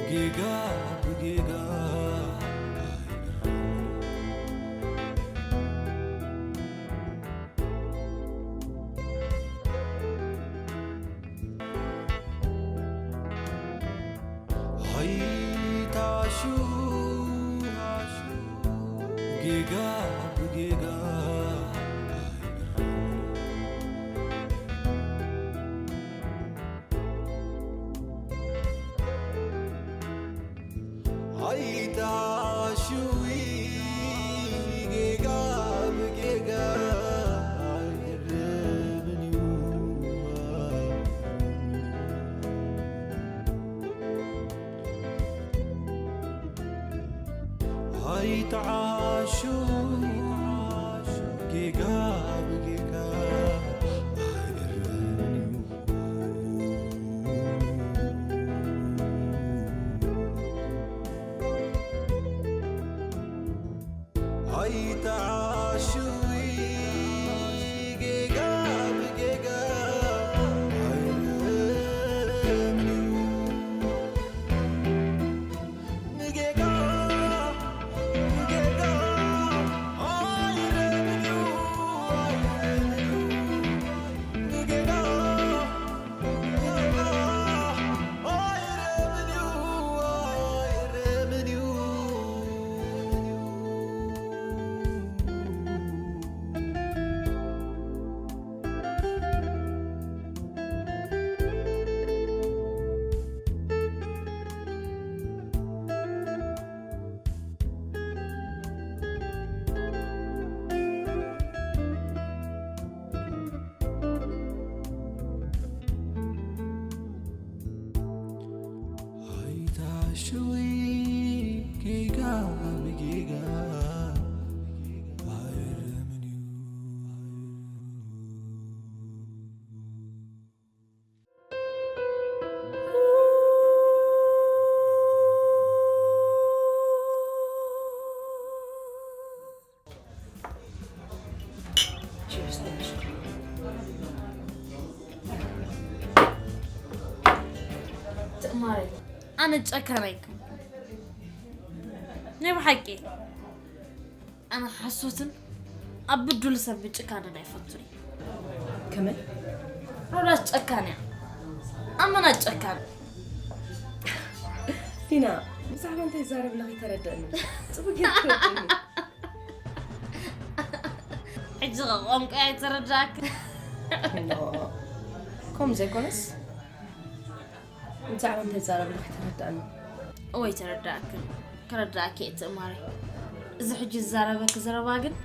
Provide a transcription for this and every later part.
ጌጋ ብጌጋ ኣይታሹ ጌጋ ብጌጋ ኣይታሹ ጌጋ ብጌጋ ኣይርምን እዩ። ኣይትዓሹ ጌጋ ብጌጋ ኣይእረምን እዩ። ኣይትዓሹ ጌጋ ብጌጋ ኣይእረምን እዩ። ኣይታሽዊ ጌጋ ብጌጋ ኣይረምን እዩ። ትእማረይ ኣነ ጨካን ኣይኮን ናይ ብሓቂ ኣነ ሓሶትን ኣብ ብዱል ሰብ ምጭካንን ኣይፈቱን እዩ። ከመይ? ሮዳስ ጨካን እያ። ኣመና ጨካን። ዲና፣ ብዛዕባ እንታይ ይዛረብና ከይተረደእኒ። ጽቡቅ ጌርኪ ትረድእኒ። ሕጂ ኸ ቋንቋ ኣይተረዳእክ? ኖ፣ ከምኡ ዘይኮነስ፣ ብዛዕባ እንታይ ይዛረብና ከይተረዳእኒ። እወ፣ ኣይተረዳእክን። ከረዳእኪ እየ ትእማረይ። እዚ ሕጂ ዝዛረበኪ ዘረባ ግን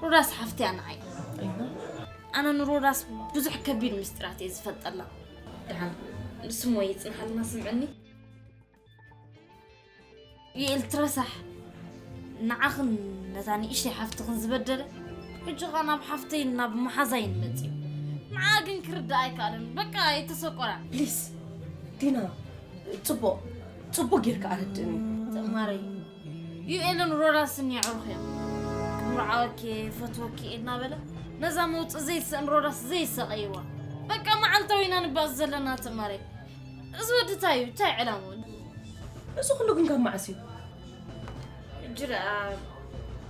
ሮዳስ ሓፍቲ እያ ንዓይ። ኣይና? ኣነ ንሮዳስ ብዙሕ ከቢድ ምስጢራት እየ ዝፈልጠላ። ደሓን ንስሞ ይጽንሓልና ስምዕኒ። ይእል ትረሳሕ። ንዓኽን ነታ ንእሽተይ ሓፍትኽን ዝበደለ፣ ሕጂ ኸኣ ናብ ሓፍተይን ናብ መሓዛይን መጺኡ። ንዓ ግን ክርዳእ ኣይከኣለን። በቃ፣ ኣይተሰቆራን። ፕሊስ፣ ዲና፣ ጽቡቕ፣ ጽቡቕ ጌርካ ኣረድእኒ። ትእማረይ፣ ዩኤልን ሮዳስን የዕሩኽ እዮም። ክምርዓወኪ እየ፣ ይፈትወኪ እየ እናበለ፣ ነዛ መውጽእ ዘይትስእን ሮዳስ ዘየሳቐይዋ። በቃ፣ መዓልታዊ ኢና ንባእስ ዘለና፣ ትእማረይ። እዚ ወዲ እንታይ እዩ? እንታይ ዕላምኡ? እዚ ኩሉ ግን ካብ መዓስ እዩ? ሕጂ ደኣ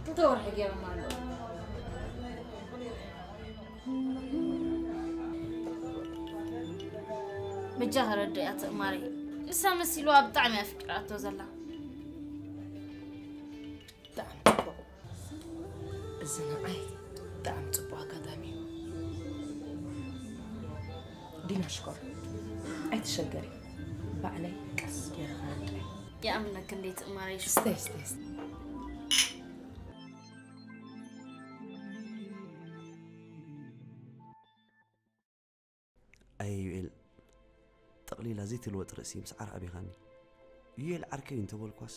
ክልተ ወርሒ ገይሮም ኣለዉ። በጃ ከረድእያ ትእማረይ። ንሳ መሲልዋ ብጣዕሚ እያ ኣፍቂራቶ ዘላ። ብጣዕሚ ጽቡቕ። እዚ ንዓይ ብጣዕሚ ጽቡቕ ኣጋጣሚ እዩ። ዲና ሽኮር፣ ኣይትሸገሪ። ባዕለይ ቀስ ገይረ ክረድእ። ይኣምነክ እንዴ ትእማረይ ሽኮር። ስተይ፣ ስተይ፣ ስተይ። ኣየ ዩኤል፣ ጠቕሊላ ዘይትልወጥ ርእሲ ምስ ዓር ኣቢኻኒ። ዩኤል ዓርከይ እንተበልኳስ፣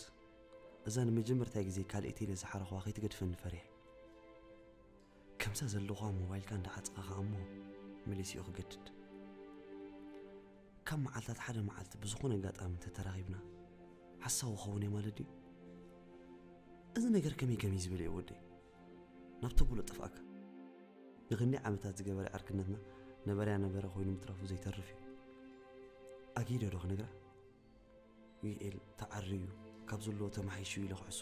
እዛ ንመጀመርታይ ግዜ ካልኣይቲ ኢለ ዝሓረኽዋ ከይትገድፈኒ ፈሪሐ። ከምዛ ዘለኹዋ ሞባይልካ እንዳዓጸኻ ከኣ እሞ መሊሲኡ ክገድድ። ካብ መዓልታት ሓደ መዓልቲ ብዝኾነ ኣጋጣሚ እንተተራኺብና፣ ሓሳዊ ክኸውን እየ ማለት ድዩ? እዚ ነገር ከመይ ከመይ ዝብል እዩ ወደይ? ናብ ተብሎ ጠፍኣካ። ንኽንደይ ዓመታት ዝገበረ ዕርክነትና ነበረያ ነበረ ኮይኑ ምትረፉ ዘይተርፍ እዩ። ኣጊዶ ዶ ክነግራ? ዩኤል ተዓርዩ ካብ ዘለዎ ተማሒሹ ኢለ ክሕሱ።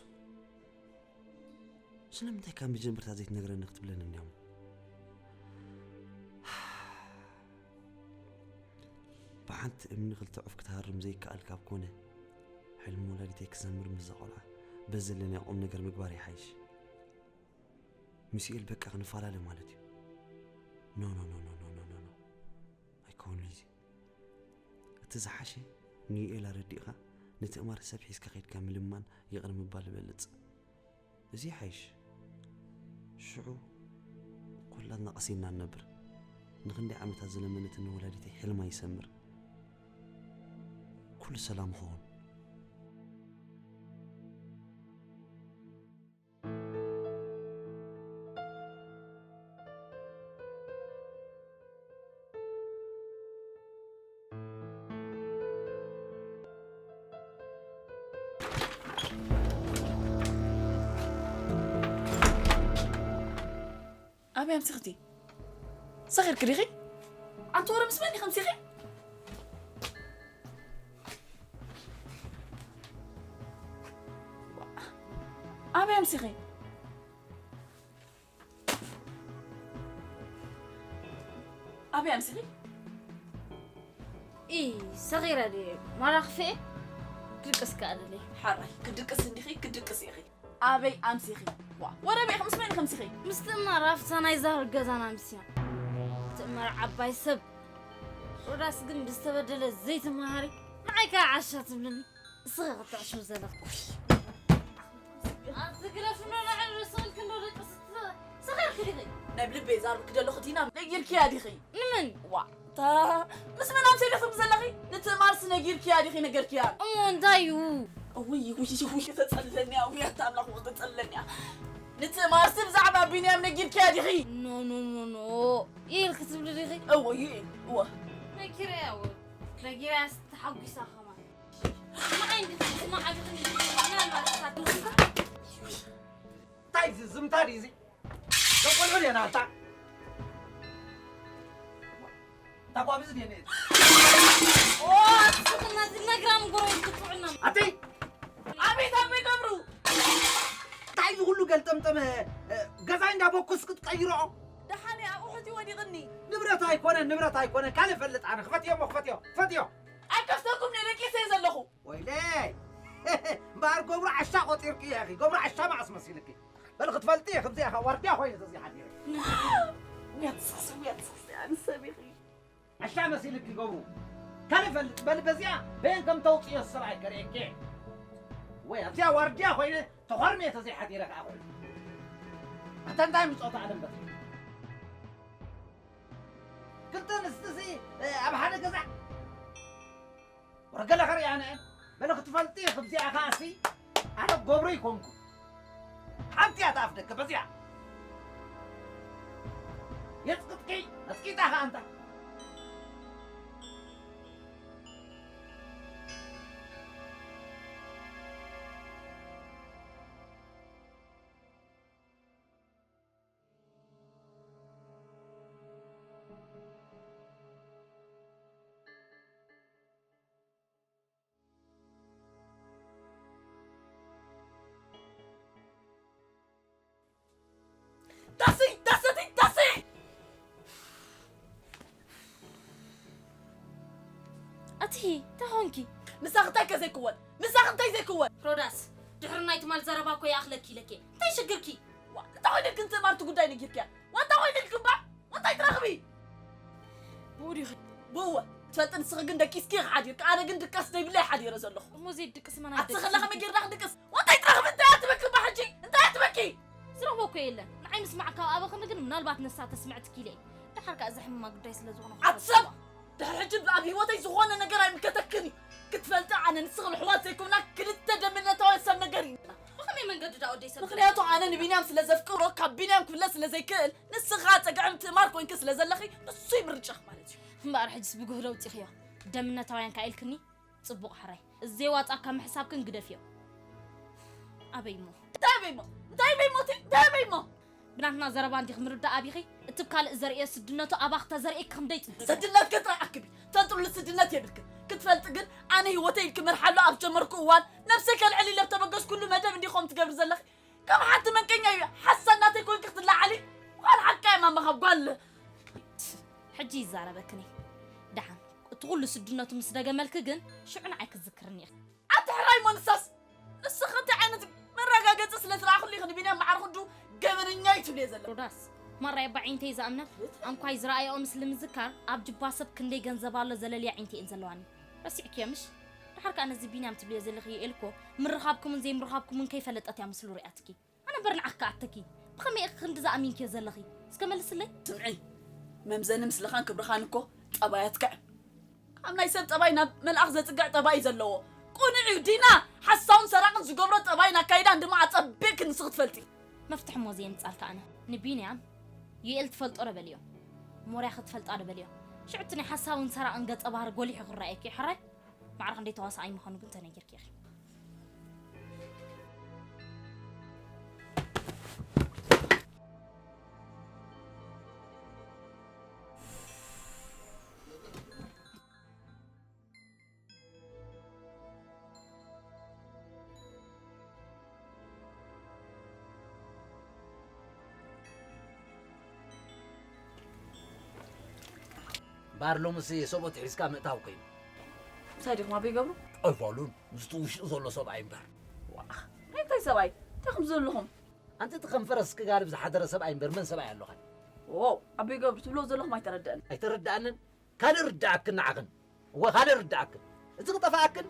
ስለምንታይ ካብ መጀመርታ ዘይትነግረኒ ክትብለኒ እንዲያሞ? ብሓንቲ እምኒ ክልተ ዑፍ ክትሃርም ዘይከኣል ካብ ኮነ፣ ሕልሚ ወላዲተይ ክሰምር ምስ ዘቆልዓ በዚ ዘለናዮ ቁም ነገር ምግባር ይሓይሽ። ምስ ዩኤል በቃ ክንፈላለ ማለት እዩ። ኖ ኖ ኖ ኖ ኖ ኖ ኖ ኖ። ኣይከውንሉ እዚ። እቲ ዝሓሸ ንዩኤል ኣረዲእኻ ንትእማር ሰብ ሒዝካ ከይድካ ምልማን ይቕር ምባል ይበልጽ። እዚ ይሓይሽ። ሽዑ ኩላትና ቀሲንና ንነብር። ንኽንደይ ዓመታት ዝለመነትኒ ወላዲተይ ሕልማ ይሰምር። ኩሉ ሰላም ይኸውን። ኣበይ ኣምሲኽቲ? ሰኺርኪ ዲኺ? ኣንቲ ወረ ምስ መን ኢኺ ኣምሲኺ? ኣበይ ኣምሲኺ? ኣበይ ኣምሲኺ? ኢ ሰኺረ ድየ? ማራ ክፍኤ? ድቅስ ከኣ ደልየ። ሓራይ፣ ክድቅስ እንዲኺ፣ ክድቅስ ኢኺ። ኣበይ ኣምሲኺ? ዋ፣ ወረ ኣበይ ኢኺ? ምስ መን ኢኺ ኣምሲኺ? ምስ ትእማር ኣብታ ናይ ዛር ገዛና ኣምስያ። ትእማር ዓባይ ሰብ። ሮዳስ ግን ብዝተበደለ ዘይትመሃሪ። ንዓይ ከኣ ዓሻ ትብልኒ። እስኺ ክትዕሽው ዘለኺ። ኣቲ ግረፍ እንዶ ንዓይ ርእሲ ኢልኪ እንዶ ደቂ ስት-፣ ሰኺርኪ ዲኺ? ናይ ብልበይ ዛርብኪ ዘለኹ ዲና ነጊርክያ ዲኺ? ንመን? ዋ፣ እታ ምስ መን ኣምሲልኺ ዘለኺ? ንትእማርሲ ነጊርክያ ዲኺ? ነገርክያ? እሞ እንታይ እዩ? ውይ፣ ውይ፣ ውይ፣ ተጸለኒ እያ። ውይ፣ ኣታ ኣምላኽ፣ ውይ፣ ተጸለኒ እያ። ንትእማርሲ ብዛዕባ ቢንያም ነጊርክያ ዲኺ? ኖ፣ ኖ፣ ኖ፣ ኖ። ኢልኪ ትብሊ ዲኺ? እወ፣ እዩ፣ እወ። ነጊረያ፣ እወ። ነጊረያ፣ ተሓጒሳ ከማን። ንዓይ እንድትስማዕ ዓቢኽኒ፣ ምናልባት እሳት እንታይ ዝዝምታ ድዩ እዚ? ደቆልዑ ድየና ኣልታ? እታ ጓብዝ ድየነ? ኦ፣ ኣትስኽና ዝነግራም ጎረቤት ክትውዕልና። ኣቲ! ኣቤት ኣቦይ ገብሩ! እንታይ እዚ ኩሉ ገልጠምጠመ፣ እ፣ ገዛይ እንዳ ቦኩስ ክትቀይሮ? ደሓን እየ፣ ኣብኡ ሕቲ ወዲቕኒ። ንብረት ኣይኮነን፣ ንብረት ኣይኮነን። ካልእ ፈልጥ ኣነ። ክፈትዮ እሞ፣ ክፈትዮ፣ ክፈትዮ። ኣይከፍተኩም፣ ንደቂሰ እየ ዘለኹ። ወይለይ! እምበኣር ገብሩ ዓሻ ቆጢርክዮ ኢኺ። ገብሩ ዓሻ መዓስ መሲልኪ? በል ክትፈልጢ እየ፣ ከምዚ ኢኻ ዋርድያ ኮይነ ተዘይሓዲረ። ውያት ስኽሲ፣ ውያት ስኽሲ፣ ኣነ ሰብ ኢኺ። ዓሻ መሲልኪ ገብሩ። ካልእ ፈልጥ፣ በል በዚኣ በየን ከም ተውፅዮ ስራይ ከርእየኪ። ወይ ኣብዚኣ ዋርድያ ኮይነ ተኾርምየ ተዘይሓዲረ ከዓ ኮይኑ። ኣታ እንታይ ምፆታ ዓለም በትሪ? ክልተ ኣንስትሲ፣ እ፣ ኣብ ሓደ ገዛ? ወረ ገለ ከርእያ ነአን። በለ ክትፈልጢ፣ ከምዚኣ ከኣሲ፣ ኣነ ገብሩ ይኮንኩ። ሓንቲ እያ ተኣፍ ደገ፣ በዚኣ። የጽቅጥኪ፣ ኣጽቂጣ ከኣ ኣንታ። ዳሲ፣ ዳሰቲ፣ ዳሲ! ኣቲ፣ እንታይ ኾንኪ? ንሳኺ እንታይ ከ ዘይክወን? ንሳኺ እንታይ ዘይክወን? ሮዳስ፣ ድሕሪ ናይ ትማል ዘረባ እኮ ይኣኽለኪ ኢለኪ። እንታይ ሽግርኪ? ዋ፣ እንታይ ኮይንልኪ? ንትእማርቲ ጉዳይ ነጊርክያ? ዋ፣ እንታይ ኮይንልኪ እባ? ዋ፣ እንታይ ትረኽቢ? ብኡ ዲኺ? ብእወ፣ ትፈልጢ ንስኺ ግን ደቂስኪ ኢኺ ሓዲርኪ። ኣነ ግን ድቃስ ዘይብለይ ሓዲረ ዘለኹ። እሞ ዘይድቅስ መን ኣቲ ከለኻ ኣይደቅስን? መን ጌርና ክንድቅስ? ዋ፣ እንታይ ትረኽቢ? እንታይ ኣትበኪ እባ ሕጂ? እንታይ ኣትበኪ? ዝረኽቦ እኮ የለን። ንዓይ ምስማዕ ካብ ኣበኽኒ ግን ምናልባት ንሳ ተስምዕትኪ ኢለ እየ። ደሓር ከኣ እዚ ሕማማ ጉዳይ ስለ ዝኾነ ኣቲ ሰብ፣ ድሕሪ ሕጂ ኣብ ህይወተይ ዝኾነ ነገር ኣይምልከተክን እዩ። ክትፈልጢ ኣነ ንስኽን ኣሕዋት ዘይኮና ክልተ ደምነታውያን ሰብ ነገር ኢና። ብኸመይ መንገዲ ደኣ ወደይ ሰብ ምኽንያቱ ኣነ ንቢንያም ስለ ዘፍቅሮ ካብ ቢንያም ክፍለ ስለ ዘይክእል ንስኻ ጸግዒ ምትእማር ኮንኪ ስለ ዘለኺ ንሱ ይምርጫኽ ማለት እዩ። እምበኣር ሕጅስ ብጉህ ለውጢኽዮ። ደምነታውያን ከኣ ኢልክኒ? ጽቡቕ ሕራይ። እዚ ዘይዋጻካ ምሕሳብክን ግደፍዮ። ኣበይ እሞ? እንታይ ኣበይ እሞ? እንታይ ኣበይ እሞ? እቲ እንታይ ኣበይ እሞ? ብናትና ዘረባ እንዲኺ ምርዳእ ኣቢኺ፣ እቲ ካልእ ዘርእዮ ስድነቱ ኣባኺ ተዘርእኪ ክንደይ ጽቡቕ። ስድነትኪ ጥራይ ኣክቢ፣ ተንጥሉ ስድነት የብልክን። ክትፈልጢ ግን ኣነ ህይወተይ ኢልኪ መርሓሉ ኣብ ጀመርኩ እዋን ነብሰይ ከልዕል ኢለ ብተበገስኩሉ መደብ እንዲኹም ትገብሪ ዘለኺ። ከም ሓንቲ መንቀኛ እዩ ሓሳድ ናተይ ኮንኪ ክትለዓሊ። ጓል ሓቃይ ማማ ካብ ጓል። ሕጂ ይዛረበክን እየ። ደሓን እቲ ኩሉ ስድነቱ ምስ ደገመልኪ ግን ሽዑ ንዓይ ክትዝክርኒ ኢኺ። ኣቲ ሕራይ እሞ ንሳስ ንስኺ እንታይ ዓይነት መረጋገጺ ስለ ዝረኣኹሉ ኢኺ ንቢንያም ማዕረ ክዱ ገበነኛ እዩ ትብልዮ ዘለኺ? ሮዳስ ማራ የባ ዒንተይ ዝኣምነን ኣንኳይ ዝረኣየኦ ምስሊ ምዝካር ኣብ ጅባ ሰብ ክንደይ ገንዘብ ኣሎ ዘለልያ ዒንተይ እየን ዘለዋኒ። ረሲዕክዮ ምሽ? ደሓር ከኣ ነዚ ቢንያም ትብልዮ ዘለኺ ዩኤል እኮ ምርኻብኩምን ዘይምርኻብኩምን ከይፈለጠት እያ ምስሉ ሪኣትኪ። ኣነ እምበር ንዓኺ ክኣተኪ። ብኸመይ ኢኺ ክንድዚ ኣሚንክዮ ዘለኺ? እስከ መልስለይ። ስምዒ፣ መምዘኒ ምስልኻን ክብርኻን እኮ ጠባያትካ እዮም። ካብ ናይ ሰብ ጠባይ ናብ መልኣኽ ዘጽግዕ ጠባይ እዩ ዘለዎ። ቁኑዕ እዩ ዲና፣ ሓሳውን ሰራቕን ዝገብሮ ጠባይን ኣካይዳን ድማ ኣጸቢቕኪ ንስኺ ትፈልጢ። መፍትሒ እሞ ዘየምጻልካ ኣነ። ንቢንያም ዩኤል ትፈልጦ ዶ በልዮ። ሞርያ ክትፈልጣ ዶ በልዮ። ሽዑ እቲ ናይ ሓሳውን ሰራቕን ገጸ ባህሪ ጎሊሑ ክረኣየኪ እዩ ሕራይ። ማዕረ ክንደይ ተዋሳኣይ ምዃኑ ግን ተነጊርኪ ኢኺ። እምበኣር ሎምሲ ሰብኡት ሒዝካ ምእታው ኮይኑ። ምሳይ ዲኹም ኣበይ ገብሩ? ኣይፋሉን፣ ምስቲ ውሽጢ ዘሎ ሰብኣይ እምበር። ዋእ፣ ናይ እንታይ ሰብኣይ? እንታይ ከም ዘለኹም? ኣንቲ እቲ ከም ፈረስ ክጋልብ ዝሓደረ ሰብኣይ እምበር መን ሰብኣይ ኣለኻን? ዎ፣ ኣበይ ገብሩ ትብሎ ዘለኹም ኣይተረድአን። ኣይተረድኣንን? ካልእ ርድኣክን ንዓኽን። እወ፣ ካልእ ርድኣክን። እዚ ክጠፍኣክን፣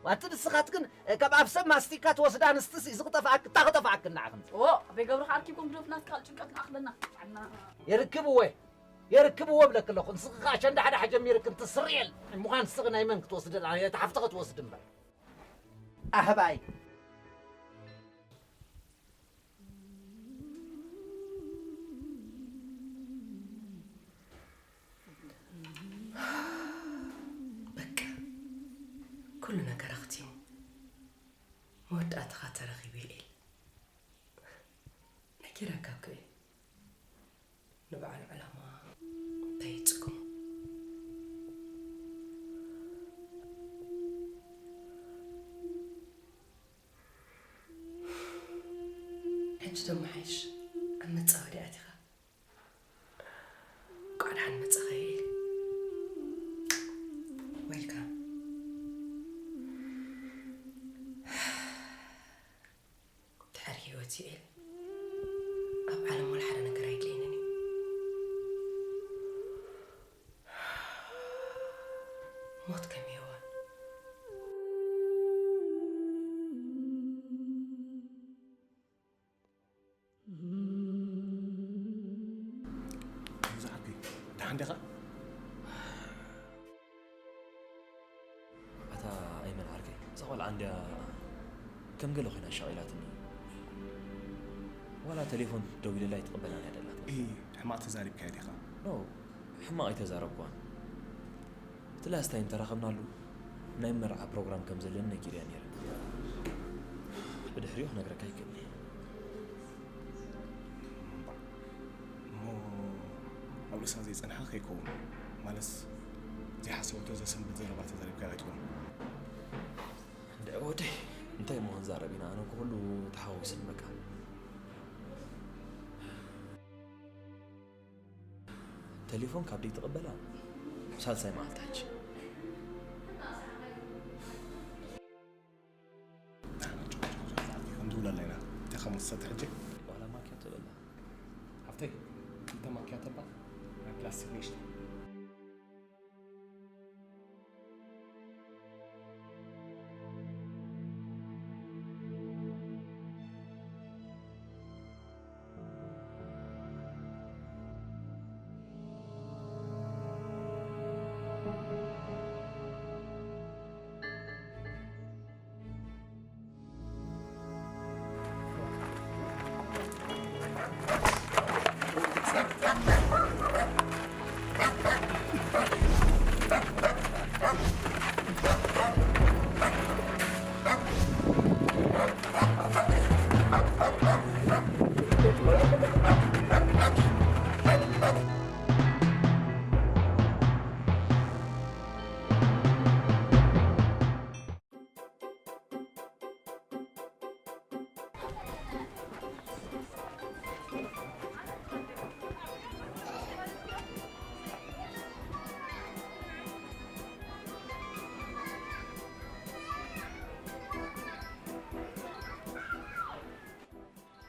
ዋቲ ንስኻትክን፣ እ፣ ካብ ኣብ ሰብ ማስቲካ ትወስዳ ኣንስትሲ፣ እዚ ክጠፍኣክ-፣ እታ ክጠፍኣክን ንዓኽን። ዎ፣ ኣበይ ገብሩ ከ ኣርኪብኩም ግደፉና፣ እቲ ካልእ ጭንቀት ንኣኽለና። ዓና። የርክብዎ፣ የርክብዎ እብለኪ ኣለኹ። ንስኺ ከኣ ሸንዳሕዳሕ ጀሚርክን ትስርኤል። እሞ ኸኣ ንስኺ ናይ መን ክትወስዲ? ናይ እታ ሓፍትኺ ትወስዲ እምበር። ኣህባይ። በቃ፣ ኩሉ ነገር ኣኽቲሙ። መወዳእታኻ ተረኺቡ ዩኤል። ነጊረካ እኮ እየ። ንበዓል ዕላማ እንታይ ይጽግሞ? ሕጂ ደሞ ሓይሽ ኣብ መጻወዲ ኣቲኻ። እንቋዕ ደሓን መጻኻ ዩኤል። ዌልካም። ድሕሪ ህይወት ዩኤል ኣብ ዓለም ወላ ሓደ ነገር ኣይድልየንን እዩ። ሞት ከም ሄዋን። ዝሓቂ ደሓን ዲኻ? ኣታ ኣይመን ዓርከይ፣ እዛ ቆልዓ እንድያ ከም ገለ ኮይና ኣሻቒላትኒ። ዋላ ቴሌፎን ደዊለላ ኣይትቕበላን እያ ደላ። ኢ፣ ሕማቕ ተዛሪብካያ ዲኻ? ኖ፣ ሕማቕ ኣይተዛረብኳን። እቲ ላስት ታይም ተራኸብናሉ ናይ መርዓ ፕሮግራም ከም ዘለኒ ነጊረያ ነይረ። ብድሕሪኡ ክነግረካ ኣይክእልን እየ። እሞ ኣብ ርእሳ ዘይጸንሐ ከይከውን፣ ማለትስ ዘይሓሰበቶ ዘሰንብድ ዘረባ ተዛሪብካያ ኣይትኸውን። እንድዒ ወደይ፣ እንታይ እሞ ክንዛረብ ኢና? ኣነ እኮ ኩሉ ተሓዋዊሱኒ በቃ። ቴሌፎን ካብ ደይትቕበላ ሳልሳይ መዓልቲ ሕጂ። ንሕና ጭቁጭቁ ክንድውለላ ኢና። እንታይ ከም ወሰድቲ ሕጂ? ዋላ ማኪያቶ በላ። ሓፍተይ፣ ክልተ ማኪያቶ እባ ናይ ፕላስቲክ ንእሽተይ።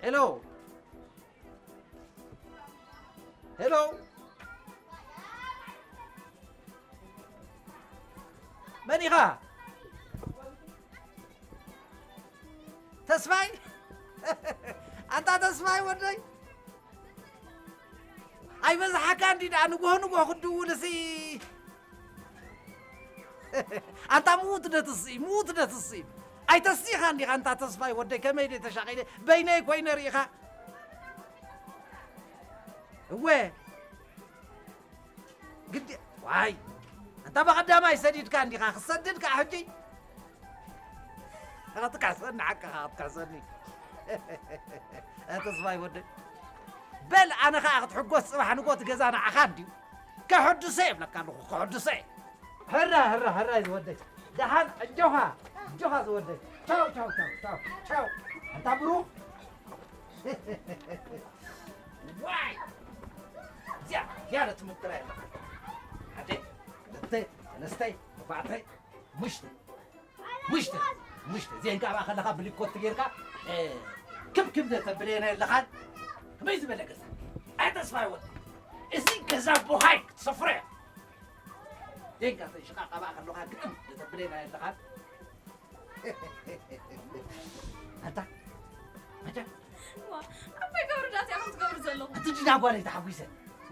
ሄሎ፣ ሄሎ፣ መን ኢኻ? ተስፋይ? ኣንታ ተስፋይ ወደይ፣ ኣይበዝሓካ እንዲ ደኣ ንግሆ ንግሆ ክትድውል እሲ። ኣንታ ምዉት ነትሲ፣ ምዉት ነትሲ። ኣይተሲኻን ዲኻ ኣንታ ተስፋይ ወደይ፣ ከመይ ደይ ተሻቒለ፣ በይነይ ኮይነ ርኢኻ? እወ። ግዲ፣ ዋይ። ኣንታ ብቐዳማይ ሰዲድካ እንዲኻ፣ ክሰድድ ከኣ ሕጂ። ክትካሰኒ፣ ሓቅኻ ክትካሰኒ። ተስፋይ ወደይ። በል፣ ኣነ ኸኣ ክትሕጎስ ጽባሕ ንግሆ እቲ ገዛ ንዓኻ እንድዩ። ከሐድሶ እየ እብለካ ኣለኹ፣ ከሐድሶ እየ። ሕራ፣ ሕራ፣ ሕራይ ዝወደይ። ደሓን፣ ኣጆኻ፣ ኣጆኻ ዝወደይ። ቻው፣ ቻው፣ ቻው፣ ቻው፣ ቻው። ኣንታ ብሩኽ። ዋይ! እዚኣ፣ እዚኣ ትምጥራ ኣለኻ። ሓደ፣ ክልተ፣ ሰለስተ፣ ኣርባዕተ፣ ሓሙሽተ። ሙሽተ፣ ሙሽተ፣ እዚአን ካብ ከለኻ ብሊኮት ጌርካ፣ እ፣ ክብ ክብ ተብለየና የለኻን። ከመይ ዝበለ ገዛ? ኣይ ተስፋ ይወድ። እዚ ገዛ ቦሃይ ክትሰፍሮ እያ። ዜንካ ተሽቓ ካብ ከለኻ ግጥም ተብለየና የለኻን። ኣንታ፣ ኣንታ። ዋ፣ ኣቦይ ገብሩ ዳት ኢኹም ትገብሩ ዘለኹም? ኣቲ ጅዳ ጓለይ ተሓጒሰ።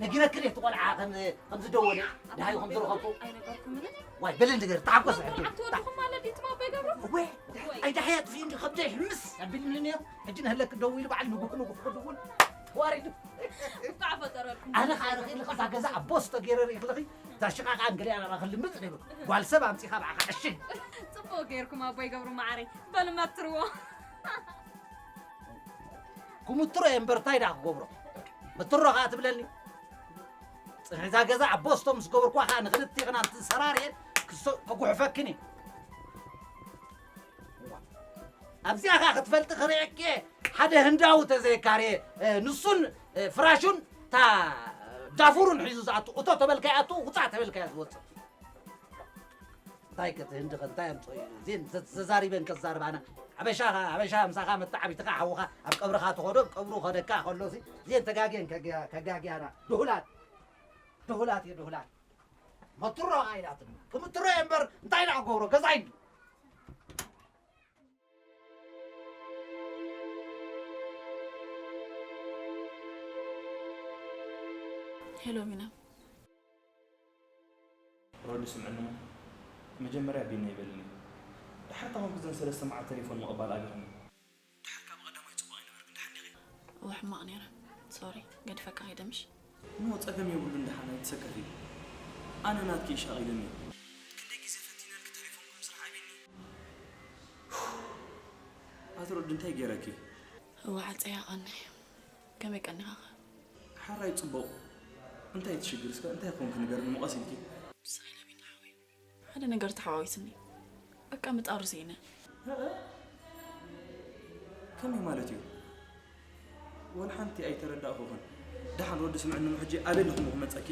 ነጊረክን እየ እቲ ቆልዓ ከም፣ ከም ዝደወለ፣ ደሃዩ ከም ዝረኸብኩ። ኣይነገርኩምን። ዋይ፣ በል ንገር፣ ተሓጎስ ሕጂ። ኣቶ ወድኹም ማለት ድዩ፣ ትማ ኣቦይ ገብሩ? እወ፣ ወይ። ኣይ፣ ደሃይ ኣጥፊኡ እንዲ ከብደይ ሕምስ ኣቢልኒ ነይሩ። ሕጂ ንህለክ ደዊሉ በዓል ንጉህ ንጉህ ክድውል ተዋሪዱ። እንኳዕ ፈጠረልኩም። ኣነ ኸዓ ረኺብልካ እዛ ገዛ ኣቦ ዝተገይረ ርኢኽልኺ፣ እታ ሽቓቓ እንግዲያ ናባኺ ልምጽ ነይሩ። ጓል ሰብ ኣምጺኻ ብዓኻ ዕሽግ። ጽቡቕ ገይርኩም ኣቦይ ገብሩ መዓረይ። በል መትርዎ። ክምትሮ እየ እምበር እንታይ ደኣ ክገብሮ? ምትሮ ከኣ ትብለኒ? ጽንሒ እዛ ገዛ ኣቦ ስቶ ምስ ገበርኳ ከኣ ንኽልቴኽን ኣንቲ ሰራርየን ክሶ-፣ ከጉሕፈክን እየ። ኣብዚኣ ከኣ ክትፈልጢ ክርእየኪ እየ። ሓደ ህንዳዊ ተዘየካርየ፣ እ፣ ንሱን፣ እ፣ ፍራሹን፣ እታ ዳፉሩን ሒዙ ዝኣቱ፣ እቶ ተበልካዮ ይኣቱ፣ ውጻእ ተበልካዮ ዝወጽእ። እንታይ ከ እቲ ህንዲ ከ እንታይ ኣምጽኦ እዩ? እዚን ዘ-፣ ዘዛሪበን ከዛርባና። ሓበሻ ኸ፣ ሓበሻ ምሳኻ መተዓቢትኻ ሓውኻ ኣብ ቀብርኻ ትኸዶ፣ ቀብሩ ኸደካ ከሎ ሲ፣ እዚን ተጋግየን ከጋ-፣ ከጋግያና። ድሁላት። ድሁላት እየ፣ ድሁላት። መትሮ ኸ ኢላትኒ። ክምትሮ እየ እምበር እንታይ ደኣ ክገብሮ? ገዛይ እንዱ። ሄሎ ቢና። ሮዲ ስምዕኒ እሞ፣ መጀመርያ ቢና ይበልኒ። ድሓር ታኹም ክዘን ሰለስተ መዓልቲ ተሌፎን ምቕባል ኣቢኹም። ድሓር ካብ ቀዳማይ ጽቡቕ ኣይነበርክን፣ ድሓር ዲኺ? እወ ሕማቕ ነይረ። ሶሪ፣ ገዲፈካ ከይደ ምሽ? ኖ፣ ጸገም የብሉን፣ ድሓን ኣይትሰከፊ። ኣነ ናትኪ ኢሻቕ ኢሉኒ። ክንደይ ግዜ ፈቲነልኪ ተሌፎንኩም ስራሕ ኣቢኒ። ኣቲ ሮዲ እንታይ ገይረኪ? እወ ዓጸያ ቀኒ። ከመይ ቀኒኻኸ? ሓራይ ጽቡቕ። እንታይ ትሽግር እስከ እንታይ ኮንክ ንገርኒ መቐስ ኢልኪ። ብስኺ ለቢና ሓወይ። ሓደ ነገር ተሓዋዊስኒ። በቃ ምጣሩ ስኢነ። ከመይ ማለት እዩ? ወላ ሓንቲ ኣይተረዳእኩኽን። ደሓን ሮዲ ስምዕኒ እሞ ሕጂ ኣበይ ኣለኹም ክመጸኪ?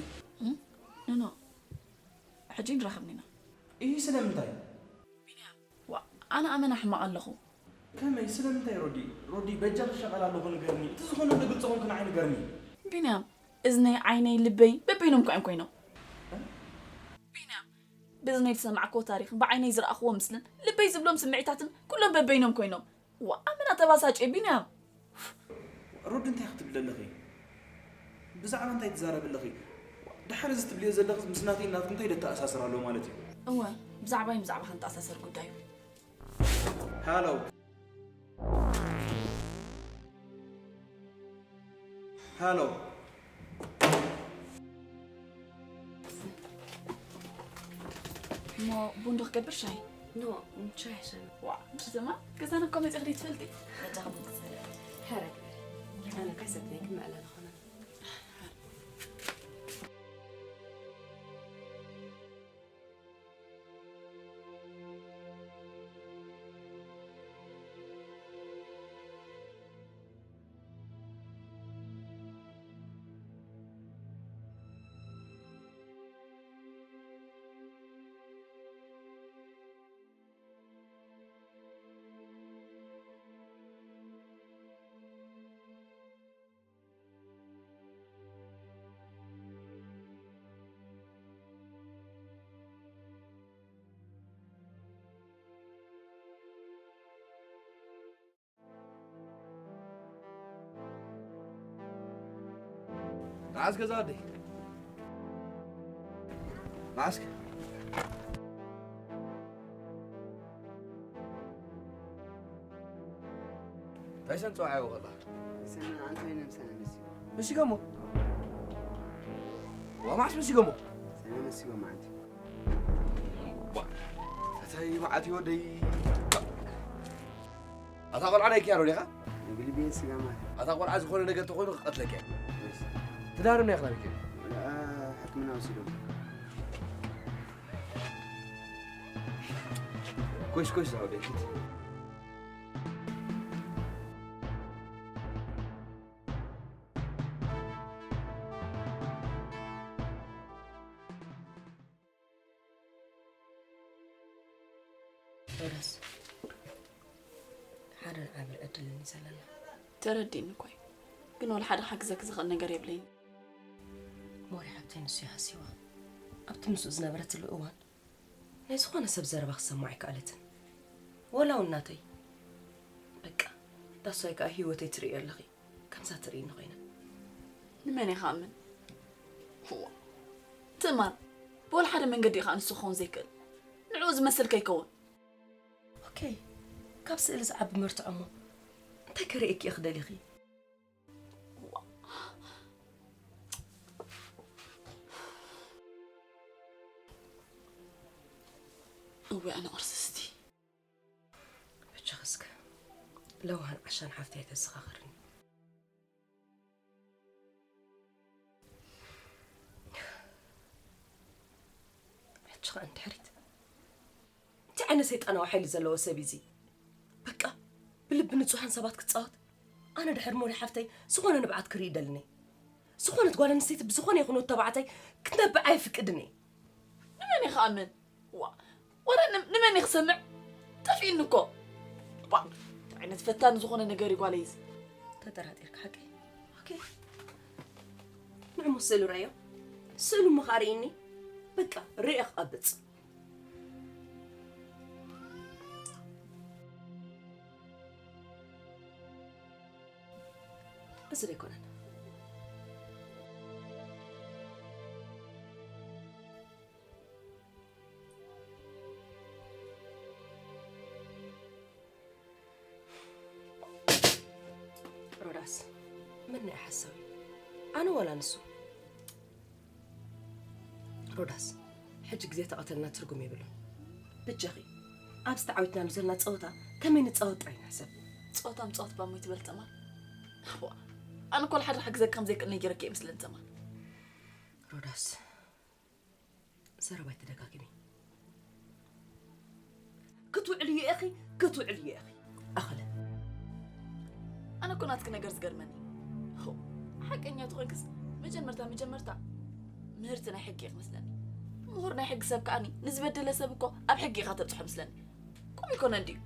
ኖ ኖ። ሕጂ ንራኸብኒ ኢና። እሂ ስለምንታይ? ቢንያም። ዋእ ኣነ ኣመና ሕማቕ ኣለኹ። ከመይ ስለምንታይ ሮዲ? ሮዲ በጃኺ ሸቐል ኣለኹ ንገርኒ። እቲ ዝኾነሉ ግልጺ ኾንኪ ንዓይ ንገርኒ። ቢንያም እዝነይ ዓይነይ ልበይ በበይኖም እኮ እዮም ኮይኖም። ቢንያም ብእዝነይ ዝሰማዕክዎ ታሪኽን ብዓይነይ ዝረኣኽዎ ምስልን ልበይ ዝብሎም ስምዒታትን ኩሎም በበይኖም ኮይኖም። ዋእ ኣመና ተባሳጭየ ቢንያም። ሮዲ እንታይ ክትብሊ ኣለኺ? ብዛዕባ እንታይ ትዛረቢ ኣለኺ? ድሓር እዚ ትብልዮ ዘለኺ ምስ ናተይን ናትክን እንታይ ደተኣሳስር ኣሎ ማለት እዩ? እወ ብዛዕባይን ብዛዕባኻን ተኣሳሰር ጉዳይ እዩ። ሃሎ ሃሎ እሞ ቡን ዶ ክገብር ሻሂ? ኖ ቻይ ሸም ዋ ብስማ ገዛና እኮ መፂእኽ ደይ ትፈልጢ? በጃ ቡን ክሰለ ሕረ ኣነ ካይሰትነይ ክምዕለ ዝኾነ መዓስ ገዛ ወደይ? መዓስከ? እንታይ ሰን ጽዋዕ ይወቐላ? ሰና ኣንቶይ ነምሰና መሲጎ። መሲጎሞ? ዋ፣ መዓስ መሲጎሞ? ሰና መሲጎ መዓንቲ። ዋ፣ እንታይ መዓት እዩ ወደይ? ኣታ ቆልዓ ናይ ኪያሮ ዲኻ? ንብልቤ ስጋ ማለት። ኣታ ቆልዓ ዝኾነ ነገር ተኾይኑ ክቐትለካ እየ። ትዳርም ናይ ክላቢክ። ወላ ሕክምና ወሲዶም። ኮይስ ኮይስ ዛው ደኪት። ሮዳስ፣ ሓደ ንዓብር ዕድል እንሰለና። ተረዲእኒ እኮ እዩ። ግን ወላ ሓደ ክሓግዘኪ ዝኽእል ነገር የብለይን። ሞሪ ሓብተይ ንሱ ይሃስይዋ። ኣብቲ ምስኡ ዝነበረትሉ እዋን ናይ ዝኾነ ሰብ ዘረባ ክሰማዕ ኣይከኣለትን። ወላ እውን ናተይ። በቃ፣ ዳስዋይ ከኣ ህይወተይ ትርእዮ ኣለኺ። ከምዛ ትርእይኒ ኮይነ። ንመን እየ ክኣምን? እዋ። ትእማን፣ ብወላ ሓደ መንገዲ እዩ ከኣ ንሱ ክኸውን ዘይክእል። ንዕኡ ዝመስል ከይከውን። ኦኬ፣ ካብ ስእሊ ዝዓቢ መርትዖ እሞ እንታይ ከርእየኪ ኢኺ ደሊኺ? እዋ። እወ፣ ኣነ ቅርስስቲ። ብቻ እስከ ለውሃን ዓሻን ሓፍተይ ኣይተዘኻኽርኒ። ሕጂ ኸኣ እንድሕሪት እንታይ ዓይነት ሰይጣናዊ ሓይሊ ዘለዎ ሰብ እዩ እዚ? በቃ ብልቢ ንጹሃን ሰባት ክጻወት። ኣነ ድሕር ሞሪ ሓፍተይ ዝኾነ ንብዓት ክርኢ ይደልኒ። ዝኾነት ጓል ኣንስተይቲ ብዝኾነ ይኹን ወዲ ተባዕታይ ክትነብዕ ኣይፍቅድን እየ። ንመን እየ ክኣምን? ዋ፣ ወረ ን-፣ ንመን እየ ክሰምዕ? ጠፊእኒ እኮ። ባ፣ እንታይ ዓይነት ፈታኒ ዝኾነ ነገር እዩ ጓለይስ። ተጠራጢርካ ሓቀይ? ኦኬ። ንዕሞ ስእሉ ረዮ። ስእሉ እሞ ከኣ ርእይኒ። በቃ፣ ርእየ ክቐብጽ። እዚ ዶ ኣይኮነን? ሮዳስ፣ መን እዩ ሓሳዊ? ኣነ ዋላ ንሱ? ሮዳስ፣ ሕጂ ግዜ ተቐተልና ትርጉም የብሉን። ብጃኺ፣ ኣብዚ ተዓዊትናሉ ዘለና ጸወታ ከመይ ንጻወት ጥራይ ንሕሰብ። ጸወታ ምጻወት ባሞይ ትበል ተማን። ኣቦ፣ ኣነ እኮ ንሓደ ክሕግዘካ ከም ዘይክእል ነጊረኪ እየ መስለኒ ተማን። ሮዳስ፣ ዘረባ ኣይትደጋግሚ። ክትውዕልዮ ኢኺ፣ ክትውዕልዮ ኢኺ። ኣኸለ። ኣነ እኮ ናትኪ ነገር ዝገርመኒ። ሆ፣ ሓቀኛ ተኾይንክስ መጀመርታ፣ መጀመርታ ምህርቲ ናይ ሕጊ ኢኺ መስለኒ። ምሁር ናይ ሕጊ ሰብ ከኣኒ ንዝበደለ ሰብ እኮ ኣብ ሕጊ ኢኻ ተብጽሖ መስለኒ። ከምኡ ኣይኮነን ድዩ?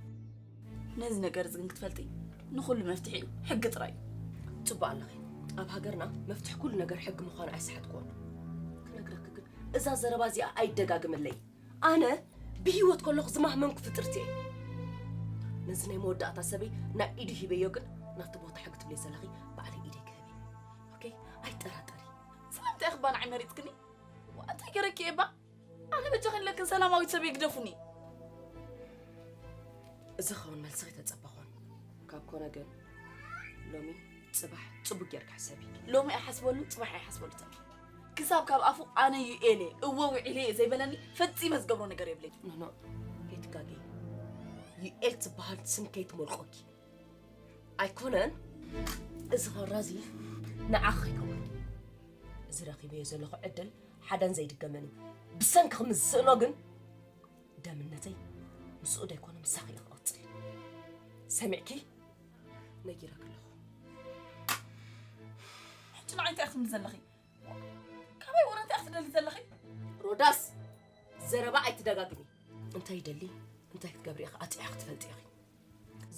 ነዚ ነገር እዚ ግን ክትፈልጢ፣ ንኹሉ መፍትሒኡ ሕጊ ጥራይ እዩ። ጽቡቕ ኣለኺ። ኣብ ሃገርና መፍትሒ ኩሉ ነገር ሕጊ ምዃኑ ኣይሰሓትኩዎን። ክነግረኪ ግን፣ እዛ ዘረባ እዚኣ ኣይደጋግመለይ። ኣነ ብህይወት ከለኹ ዝማህመንኩ ፍጥርቲ እየ። ነዚ ናይ መወዳእታ ሰበይ ናብ ኢዱ ሂበዮ፣ ግን ናብቲ ቦታ ሕጊ ትብለይ ዘለኺ ባዕለይ ኢደይ ክህብ እየ። ኦኬ? ኣይጠራጠሪ። ስለምንታይ ኢኺ እባ ንዓይ መሪጽክኒ? ዋ፣ እንታይ ገረኪ እየ እባ? ኣነ በጃኺ ንለክን ሰላማዊት ሰብ ይግደፉኒ። እዚ ክኸውን መልስኺ ተጸበኹን። ካብ ኮነ ግን ሎሚ ጽባሕ ጽቡቅ ጌርካ ሕሰቢ። ሎሚ ኣይሓስበሉ፣ ጽባሕ ኣይሓስበሉ ተሚ። ክሳብ ካብ ኣፉ ኣነ ዩኤል እየ፣ እወ ውዒለ እየ ዘይበለኒ ፈጺመ ዝገብሮ ነገር የብለይ። ኖ፣ ኖ፣ ከይትጋገይ። ዩኤል ትበሃል ስም ከይትሞልቆኪ። ኣይኮነን፣ እዚ ኸራዚ ንዓኺ ከይከውን። እዚ ረኺበዮ ዘለኹ ዕድል ሓደን ዘይድገመን እዩ። ብሰንክኺ ምስ ዝስእኖ ግን ደምነተይ ምስኡ ደይኮነ ምሳኺ እየ ክቐጽል። ሰሚዕኪ? ነጊረኪ ኣለኹ። ሕጂ ንዓይ እንታይ ክትብሊ ዘለኺ? ካበይ ወረ እንታይ ክትደሊ ዘለኺ? ሮዳስ፣ ዘረባ ኣይትደጋግሚ። እንታይ ይደሊ፣ እንታይ ክትገብሪ ኢኺ ኣጽኒዕኺ ትፈልጢ ኢኺ።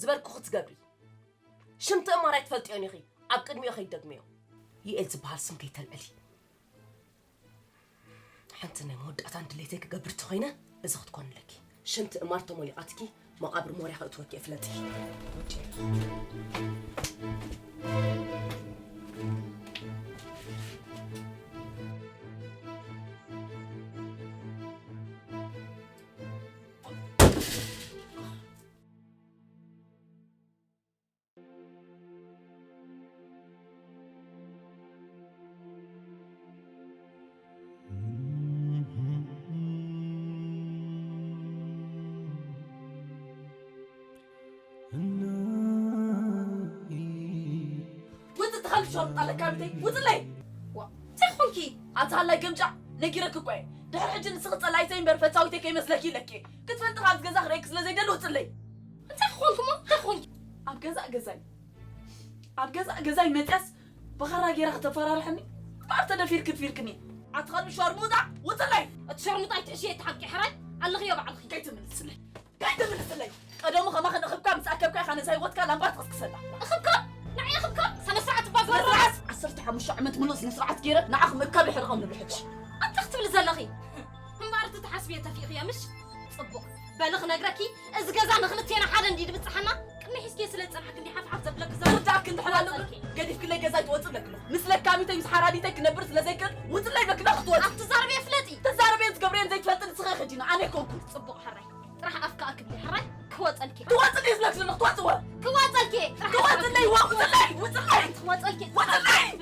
ዝበልኩ ክትገብሪ። ሽም ትእማር ኣይትፈልጥዮን ኢኺ። ኣብ ቅድሚኡ ከይትደግምዮ። ዩኤል ዝበሃል ስም ከይተልዕሊ። ሓንቲ ናይ መወዳእታን ድሌተይ ክገብር ተኾይነ፣ እዚ ክትኮን ኣለኪ። ሽም ትእማር ተሞሊቓትኪ፣ መቓብር ሞርያ ከእትወኪ እየ፣ ፍለጢ። ወዲ። ካልቢ ሸርሙጣ ለካቢተይ ውፅለይ። ዋ እንታይ ኾንኪ? ኣታ ሃላይ ገምጫ ነጊረኪ እኮ እየ። ድሕሪ ሕጂ ንስኺ ፀላይተይ እምበር ፈታዊተይ ከይመስለኪ ኢለኪ እየ። ክትፈልጢ ካብዚ ገዛ ክርእየኪ ስለ ዘይደሊ ውፅለይ። እንታይ ኾንኪ እሞ እንታይ ኾንኪ? ኣብ ገዛእ ገዛይ ኣብ ገዛእ ገዛይ መፅያስ ብኻራ ገይራ ከተፈራርሐኒ እምበኣር ተደፊርኪ ድፊርክኒ። ኣቲ ካልቢ ሸርሙጣ ውፅለይ። እቲ ሸርሙጣ ኣይትሕሽየ ተሓምቂ ሕራይ ኣለኽዮ ባዕልኺ። ከይትምልስለይ ከይትምልስለይ። ቀደሙ ከማኽን እኽብካ ምስ ኣከብካ ኢኻ ነዛ ህይወትካ ላምባ ትቕስቅሰላ። እኽብካ ንዓይ እኽብካ? ስነ ስርዓት እባ ስነ ግበሩ። ስርዓት ዓሰርተ ሓሙሽተ ዓመት ሙሉእ ስነ ስርዓት ገይረ ንዓኹም እካብ ይሕርቐም ንብሎ ሕጂ። ኣንታ ክትብሊ ዘለኺ እምበኣር እቲ ትሓስብዮ ተፊእኽዮ ምሽ? ፅቡቕ በሊ ክነግረኪ። እዚ ገዛ ንኽልቴና ሓደ እንዲ ድብፅሓና ቅድሚ ሒዝኪ ስለ ዝፀናሕክ እንዲ ሓፍሓፍ ዘብለኪ ዘሎ። ዝርዳእኪ እንድሕር ኣሎ ግን ክወፀልኪ። ገዲፍክለይ ገዛ ኣይትወፅእ ብለኪ ኣለኹ። ምስ ለካሚተይ ምስ ሓራዲተይ ክነብር ስለ ዘይክእል ውፅለይ በክና ክትወፂ። ኣትዛረብየ ፍለጢ። ትዛረብየን ትገብርየን ዘይትፈልጢ ንስኺ ኢኺ ዲና ኣነ ኣይኮንኩን። ፅቡቕ ሕራይ ጥራሕ ኣፍካ ኣክብሊ ሕራይ ክወፀልኪ። ትወፅለይ ዝብለኪ ዘለኹ ትወፅወ። ክወፀልኪ ጥራሕ ኣፍካ ትወፅለይ ኣክብሊ። ዋ ውፅለይ ውፅለይ። ክወፀልኪ ጥራሕ ውፅለይ።